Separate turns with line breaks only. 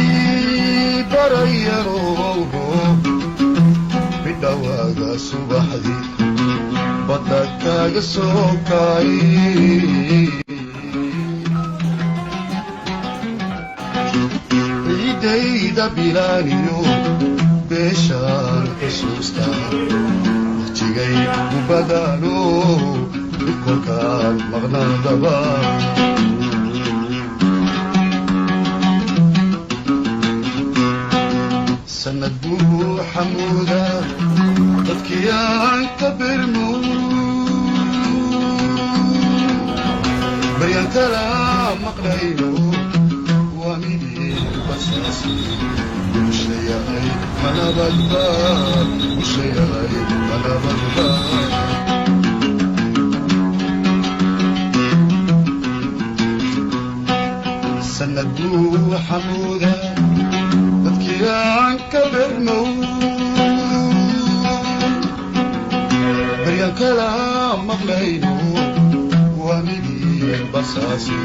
Sidii barayarowgo bidhawaaga subaxdii badda kaaga soo kay, ciidayda bilaaniyo beeshaan xusuusta waqtigay gubadaano kolkaan maqnaadaba. Sanad buu xamuuda dadkii aan ka birmo, baryan kala maqnayno waa midii basaasi bulshayahay manabadba, bulshayahay manabadba. Sanad buu xamuuda dadkii aan ka birmo, baryan kala maqnayno waa midii basaasi